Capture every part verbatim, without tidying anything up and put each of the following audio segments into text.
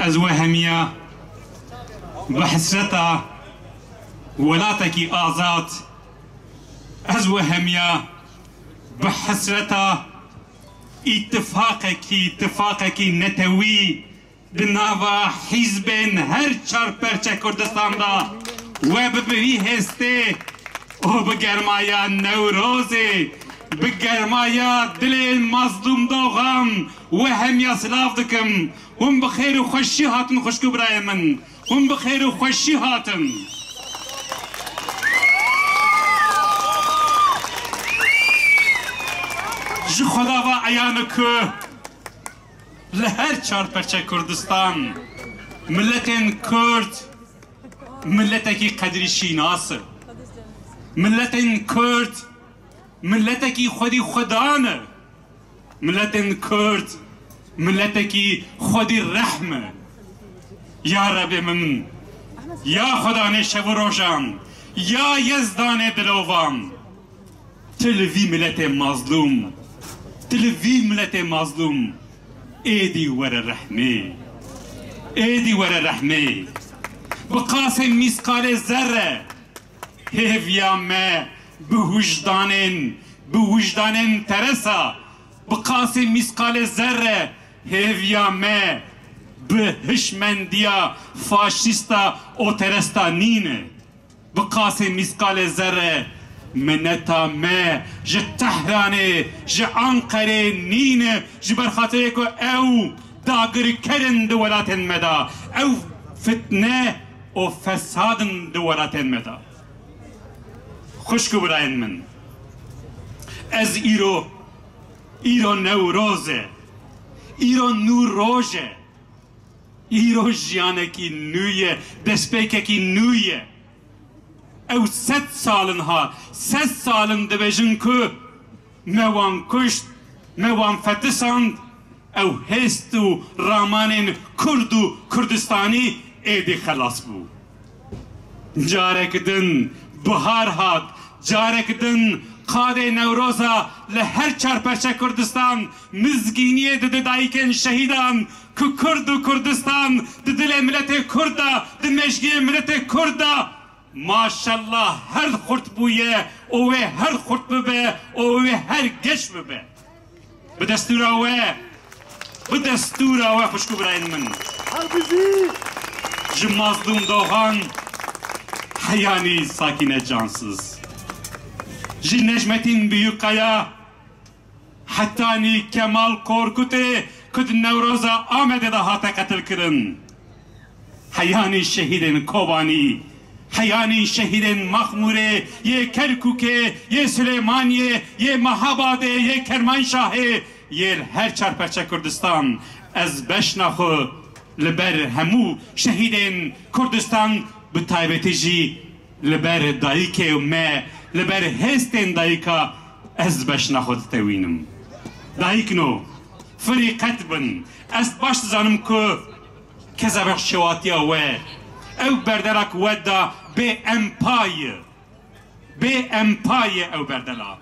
Ez wehemiya bi hesreta welatekî azad, ez wehemiya bi hesreta îtifaqekî, tifaqekî netewî di nava hîzbên her çar perçe Kurdistan de we bi vî hêstê û bi germaya Newrozê, bi germaya dilê Mazlûm Doxan wehemiya silav dikim. Hûn bi xêr û xweşî hatin xwişk û birayên min. Hûn bi xêr û xweşî hatin. Ji Xweda ve eyan e ku li her çar perçe Kurdistan miletên Kurd miletekî qedrî şînas e. Miletên Kurd miletekî xwedî xwedan e. Miletên Kurd miletekî xwedî rehm e. Ya Rebê min, ya Xwedanê şev û rojan, ya Yezdanê dilovan, tu li vî miletê mazlûm, tu li vî miletê mazlûm êdî were rehmê. Êdî were rehmê. Bi qasê mîsqalê zerre hêviya me bi wijdanên, bi wijdanên teresa, bi qasê mîsqalê zerre hêviya me bi hişmendiya faşîsta û teresta nîne. Bi qasê mîsqalê zerre mineta me ji Tehranê, ji Anqerê nîne, ji ber xatirê ku ew dagirker in di welatên me de, ew fitne û fesad in di welatên me de. Xwişk û birayên min, ez îro, îro Newroz e, îro nû roj e, îro jiyanekî nû ye, destpêkekî nû ye. Ew sed sal in ha, sed sal in dibêjin ku me wan kuşt, me wan fetisand, ew hêst û ramanên Kurd û Kurdistanî êdî xelas bû. Carek din bihar hat, carek din qadê Newroza li her çar perçe Kurdistan mizgîniyê dide dayikên şehîdan ku Kurd û Kurdistan di dilê miletê Kurd de, di mejgiyê miletê Kurd de, maşallah her xurt bûye û wê her xurt bibe û wê her geş bibe. Bi destûra we, bi destûra we xwişk û birayên min. Ji Mazlûm Doxan heyanî Sakîne Cansiz. Ji Necmetîn Büyükkaya hetanî Kemal Korkutê ku di Newroza Amedê de hate qetilkirin. Heyanî şehîdên Kobanî, heyanî şehîdên Maxmûrê, yê Kerkûkê, yê Silêmaniyê, yê Mehabadê, yê Kermanşahê, yê li her çar perçe Kurdistan, ez beşna xwe li ber hemû şehîdên Kurdistan, bi taybetî jî li ber dayikê me, li ber hêstên dayika ez beşna xwe ditewînim. Dayikno, firîqet bin. Ez baş dizanim ku kezebek şewatiya we, ew berdera ku we da bê empa ye. Bê empa ye ew berdela.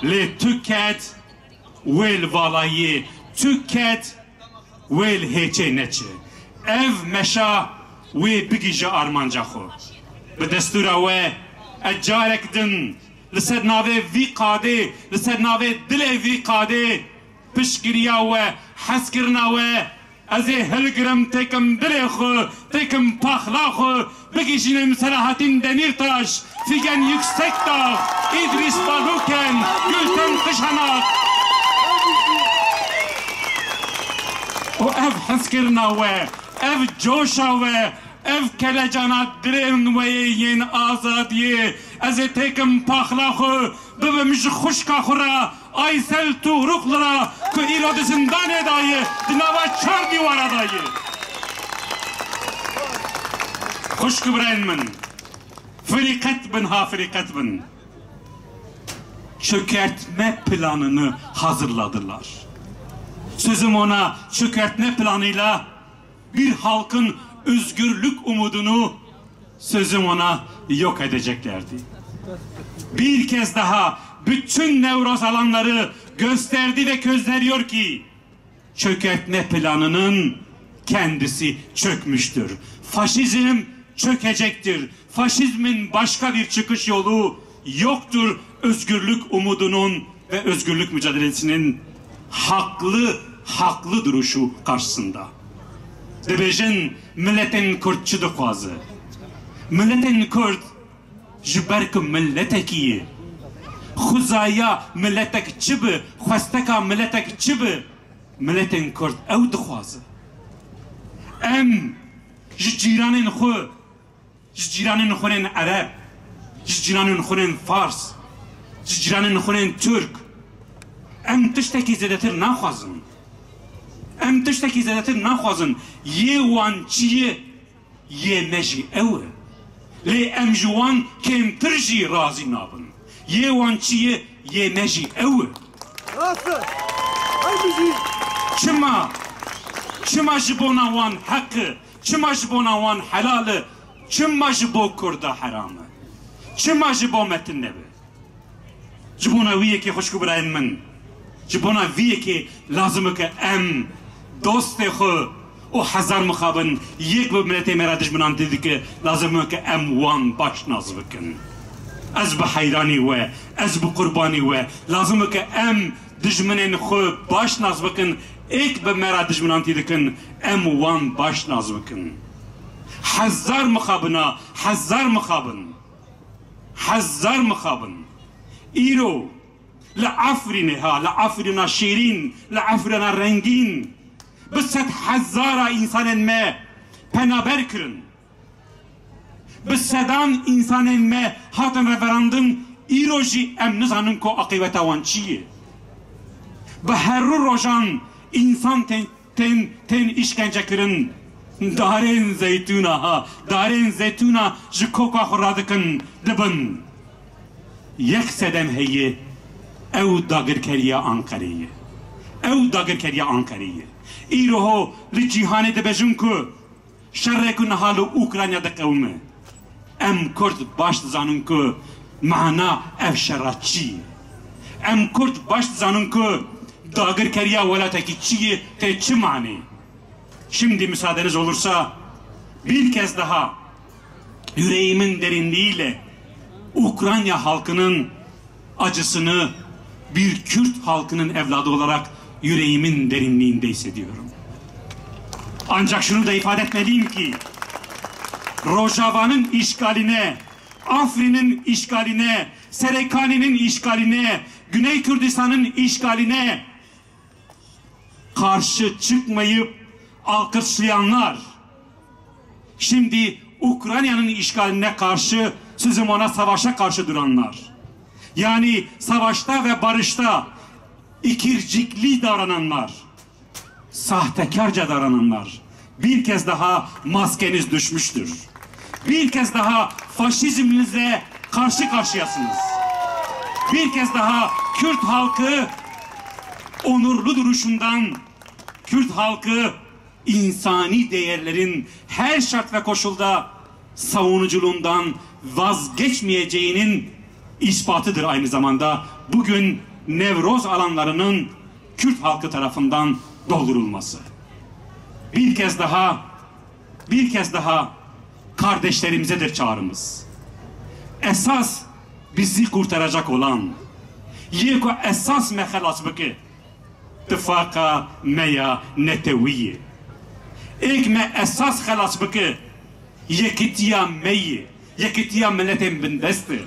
Lê tu ket wê li valayê, tu ket wê li hêçê neçe. Ev meşa wê bigihîje armanca xwe. Bi destûra we, ez carek din li ser navê vî qadê, li ser navê dilê vî qadê, piştgiriya we, hezkirina we, ez ê hilgirim têkim dilê xwe, têkim paxla xwe, bigihîjînim Selahattin Demirtaş, Figen Yüksekdağ, Idris Baluken, Gülten Kışanak. Û ev hezkirina we, ev coşa we, ev kelecana dilên we yê yên azadiyê, ez ê têkim paxla xwe, bibim ji xwişka xwe re, Aysel Tuğruklu re ku îro di zindanê de ye, di nava çar dîwara de ye. Xwişk û birayên min, firîqet bin ha firîqet bin. Çökertme planını hazırladılar. Sözüm ona çökertme planıyla bir halkın özgürlük umudunu, sözüm ona, yok edeceklerdi. Bir kez daha bütün Newroz alanları gösterdi ve gösteriyor ki çökertme planının kendisi çökmüştür. Faşizm çökecektir. Faşizmin başka bir çıkış yolu yoktur özgürlük umudunun ve özgürlük mücadelesinin haklı, haklı duruşu karşısında. Dibêjin, miletên Kurd çi dixwaze? Miletên Kurd ji ber ku miletekî ye. Xwezaya miletek çi bi, xwesteka miletek çi bi, miletên Kurd ew dixwaze. Em ji cîranên xwe, ji cîranên xwe yên Ereb, ji cîranên xwe yên Fars, ji cîranên xwe yên Tirk, em tiştekî zêdetir naxwazin. Em tiştekî zêdetir naxwazin. Yê wan çi ye, yê me jî ew e. Lê em ji wan kêmtir jî razî nabin. Yê wan çi ye, yê me jî ew e. Rast e. Ay bijî. Çima, çima ji bona wan heq e? Çima ji bona wan helal e? Çima ji bo Kurda heram e? Çima ji bo me tune be? Ji bona wî yekê xwişk û birayên min, ji bona vî yekê lazim e ke em dostê xwe û hezar mixabin yek bi miletê me re dijminantî dike, lazim e ke em wan baş nas bikin. Ez bi heyranî we, ez bi qurbanî we, lazim e ke em dijminên xwe baş nas bikin, êk bi me re dijminantî dikin, em wan baş nas bikin. Hezar mixabina, hezar mixabin. Hezar mixabin. Îro li Efrînê, ha, li Efrîna şîrîn, li Efrîna rengîn, bi sed hezara însanên me penaber kirin. Bi sedan însanên me hatin reverandin, îro jî em nizanin ku aqîbeta wan çi ye. Bi herû rojan însan tên tên, tên îşkence kirin. Darên zeytûna ha, darên zeytûna ji koka xwe radikin, dibin. Yek sedem heye, ew dagirkeriya Anqerê ye. Ew dagirkeriya Anqerê ye. Îro ho li cîhanê dibêjin ku şerê ku niha li Ukrayna diqewime. Em Kurd baş dizanin ku mana ev şera çi ye. Em Kurd baş dizanin ku dagirkeriya welatekî çi ye, tê çi manê. Şimdi müsaadeniz olursa bir kez daha yüreğimin derinliğiyle Ukrayna halkının acısını bir Kürt halkının evladı olarak yüreğimin derinliğinde hissediyorum. Ancak şunu da ifade etmeliyim ki Rojava'nın işgaline, Afrin'in işgaline, Serekani'nin işgaline, Güney Kürdistan'ın işgaline karşı çıkmayıp alkışlayanlar, şimdi Ukrayna'nın işgaline karşı, sözüm ona savaşa karşı duranlar, yani savaşta ve barışta ikircikli davrananlar, sahtekarca davrananlar, bir kez daha maskeniz düşmüştür. Bir kez daha faşizminizle karşı karşıyasınız. Bir kez daha Kürt halkı onurlu duruşundan, Kürt halkı insani değerlerin her şart ve koşulda savunuculuğundan vazgeçmeyeceğinin ispatıdır aynı zamanda bugün Nevroz alanlarının Kürt halkı tarafından doldurulması. Bir kez daha, bir kez daha kardeşlerimizedir çağrımız. Esas bizi kurtaracak olan, yê ku esas me xelas bike, tifaqa me ya netewî ye. Êk me esas xelas bike, yekitiya me ye, yekitiya miletên bindest e.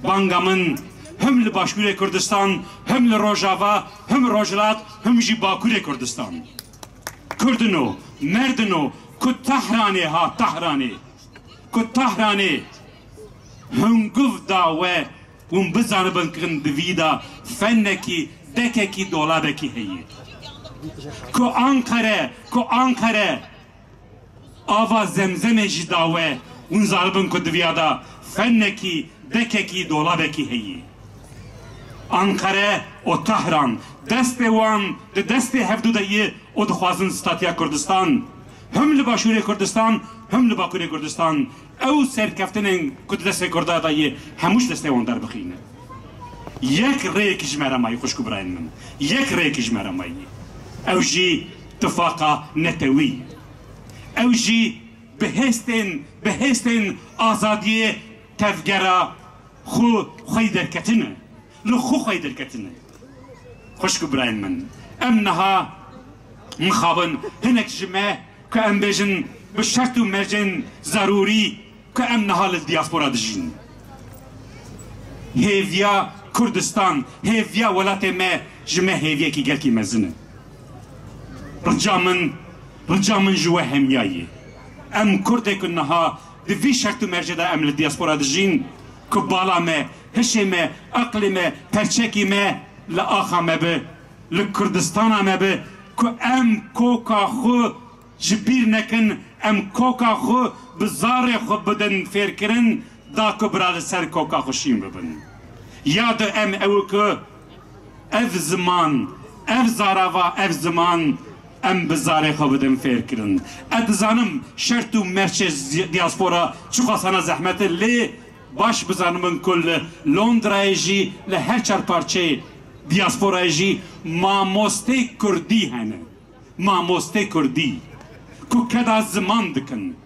Banga min him li Başûrê Kurdistan, him li Rojava, him Rojhilat, him jî Bakurê Kurdistan. Kurdino, merdino, ku Tehranê ha Tehranê, ku Tehranê hunguv da we, hûn bizanibin kin di vî de fenekî, dekekî, dolabekî heye. Ku Anqere, ku Anqere ava Zemzemê jî da we, hûn zanibin ku di viya de fenekî, dekekî, dolabekî heye. Anqere û Tehran destê wan di destê hevdû de ye û dixwazin statiya Kurdistan, him li Başûrê Kurdistan, him li Bakurê Kurdistan, ew serkeftinên ku di destê Kurda de ye, hemû ji destê wan derbixîne. Yek rêyekî ji me re mayî, xwişk û birayên min. Yek rêyekî ji me re mayî. Ew jî Tifaqa netewî. Ew jî bi hêstên, bi hêstên azadiyê tevgera xwe, xweyî derketine. Li xwe xweyî derketine. Xwişk û birayên min, em niha mixabin hinek ji me ku em bêjin bi şert û mercên zerûrî ku em niha li diaspora dijîn. Hêviya Kurdistan, hêviya welatê me ji me hêviyekî gelkî mezin e. Rica min, rica min ji we hemiya ye. Em Kurdê ku niha di vî şert û mercê de em li diaspora dijîn, ku bala me, hişê me, aqlê me, perçekî me li axa me bi, li Kurdistana me bi, ku em koka xwe ji bîr nekin, em koka xwe bi zarê xwe bidin fêrkirin, da ku bira li ser koka xwe şîn bibin. Ya du em ew ku ev ziman, ev zarava, ev ziman, em bi zarê xwe bidin fêrkirin. Ez dizanim şert û merçê zi-, diaspora çiqasana zehmet e, lê baş bizanibin ku li Londrayê jî, li her çar parçeyê diasporayê jî mamostê kurdî hene. Mamostê kurdî ku keda ziman dikin.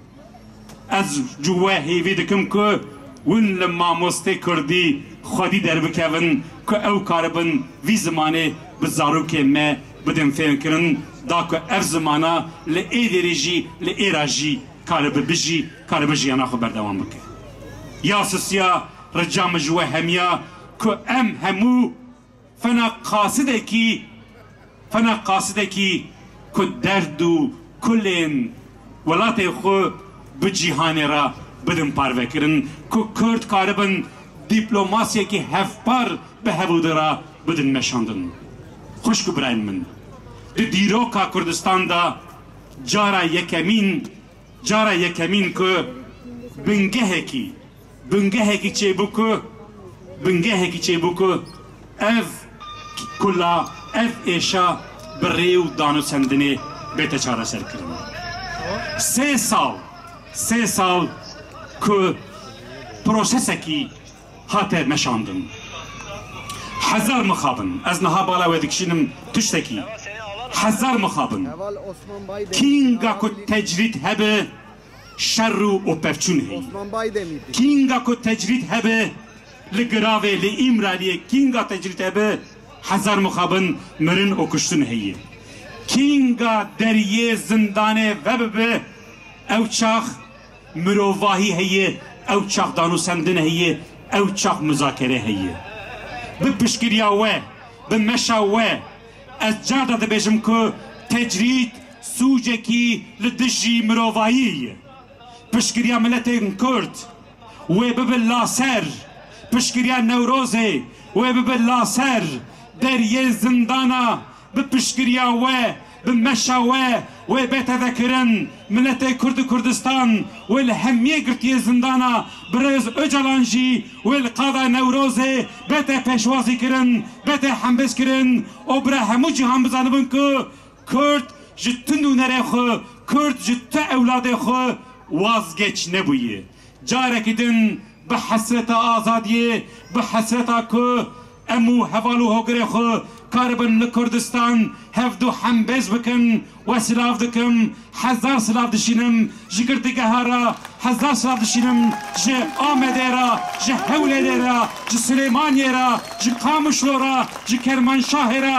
Ez ji we hêvî dikim ku hûn li mamostê kurdî xwedî derbikevin ku ew karibin vî zimanê bi zarokê me bidin fêrkirin, da ku ev zimana li êdîrê jî, li êra jî karibe bijî, karibe jiyana xwe berdewam bike. Ya sisiya, rica min ji we hemiya ku em hemû fena qasidekî, fena qasidekî ku derd û kulên welatê xwe bi cîhanê re bidin parvekirin, ku Kurd karibin dîplomasiyekî hevpar bi hevûdî re bidin meşandin. Xwişk û birayên min, di dîroka Kurdistan de cara yekemîn, cara yekemîn ku bingehekî, bingehekî çêbû ku, bingehekî çêbû ku ev kula, ev êşa bi rê û danûsendinê bête çareserkirin. Sê sal, sê sal ku prosesekî hate meşandin. Hezar mixabin, ez niha bala we dikişînim tiştekî. Hezar mixabin. Kînga ku tecrîd hebe, şer û pevçûn heye. Kînga ku tecrîd hebe, li Giravê, li Îmraliyê, kînga tecrîd hebe, hezar mixabin, mirin û kuştin heye. Kînga deriyê zindanê vebibe, ew çax mirovahî heye, ew çax danûsendin heye, ew çax muzakere heye. Bi piştgiriya we, bi meşa we, ez carda dibêjim ku tecrîd sûcekî li dijî mirovahiyê ye. Piştgiriya miletên Kurd, wê bibe laser, piştgiriya Newrozê, wê bibe laser, deriyê zindana, bi piştgiriya we, bi meşa we, wê bête vekirin, miletê Kurd û Kurdistan, wê li hemiyê girtiyê zindana, birêz Ocalan jî, wê li qada Newrozê, bête pêşwazî kirin, bête hembêz kirin, û bira hemû cîhan bizanibin ku Kurd ji tu nûnerê xwe, Kurd ji tu ewladê xwe wazgeç nebûye. Carekî din bi hesreta azadiyê, bi hesreta ku em û heval û hogirê xwe karibin li Kurdistan hevdu hembêz bikin, we silav dikim, hezar silav dişînim ji girtîgeha re, hezar silav dişînim ji Amedê re, ji Hewlêrê re, ji Silêmaniyê re, ji Qamişlo re, ji Kermanşahê re,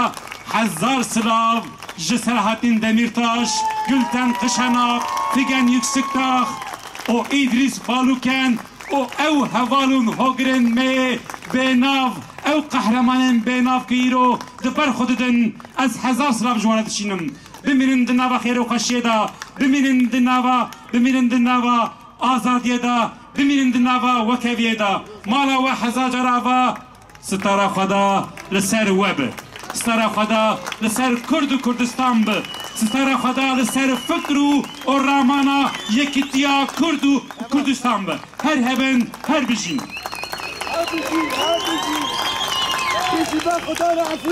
hezar silav ji Selahattin Demîrtaş, Gülten Kışanak, Figen Yüksekdağ û Îdrîs Baluken û ew heval û hogirên me bênav, ew qehremanên bênav ku îro di ber xwe didin, ez hezar silav ji wan re dişînim. Bimînin di nava xêr û xweşiyê de, bimînin di nava, bimînin di nava azadiyê de, bimînin di nava wekeviyê de. Mala we hezar cara ava, Sitara Xweda li ser we bi. Sitara Xweda li ser Kurd û Kurdistan bi. Sitara Xweda li ser fikr û, û ramana yekîtiya Kurd û Kurdistan bi. Her hebin, her bijîn. Her bijîn, her bijîn. Pêşî be Xweda re efû.